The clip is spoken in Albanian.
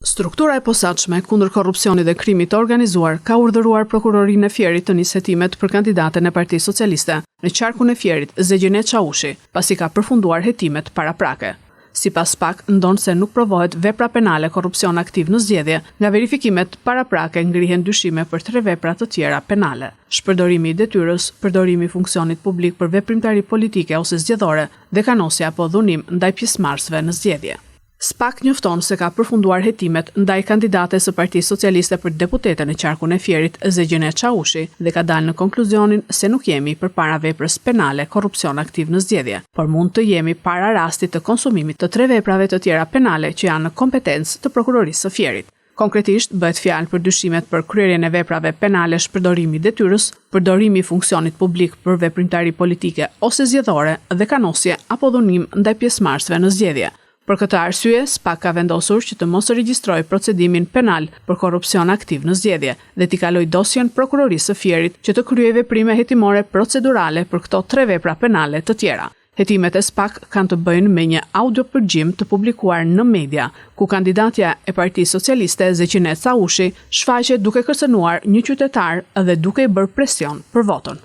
Struktura e posaçme kundër korrupsionit dhe krimit të organizuar ka urdhëruar Prokurorinë e Fierit të nisë hetimet për kandidaten e Partisë Socialiste në qarkun e Fierit, Zegjine Çaushi, pasi ka përfunduar hetimet paraprake. Sipas spak, ndonëse nuk provohet vepra penale korrupsion aktiv në zgjedhje, nga verifikimet paraprake ngrihen dyshime për tre vepra të tjera penale, shpërdorimi i detyrës, përdorimi i funksionit publik për veprimtari politike ose zgjedhore dhe kanosje apo dhunim ndaj pjesëmarrësve në zgjedhje. Spak njofton se ka përfunduar hetimet ndaj kandidates së Partisë Socialiste për deputete në qarkun e Fierit, Zegjine Çaushi dhe ka dalë në konkluzionin se nuk jemi përpara veprës penale korrupsion aktiv në zgjedhje, por mund të jemi para rastit të konsumimit të tre veprave të tjera penale që janë në kompetencë të Prokurorisë së Fierit. Konkretisht, bëhet fjalë për dyshimet për kryerjen e veprave penale shpërdorimi i detyrës, përdorimi i funksionit publik për veprimtari politike ose zgjedhore dhe kanosje apo dhunim ndaj pjesëmarrësve në zgjedhje. Për këtë arsye, spak ka vendosur që të mos regjistrojë procedimin penal për korrupsion aktiv në zgjedhje dhe t'i kalojë dosjen Prokurorisë së Fierit që të kryejë veprime hetimore procedurale për këto tre vepra penale të tjera. Hetimet e spak kanë të bëjnë me një audiopërgjim të publikuar në media, ku kandidatja e Partisë Socialiste, Zegjine Çaushi, shfaqet duke kërcënuar një qytetar dhe duke i bërë presion për votën.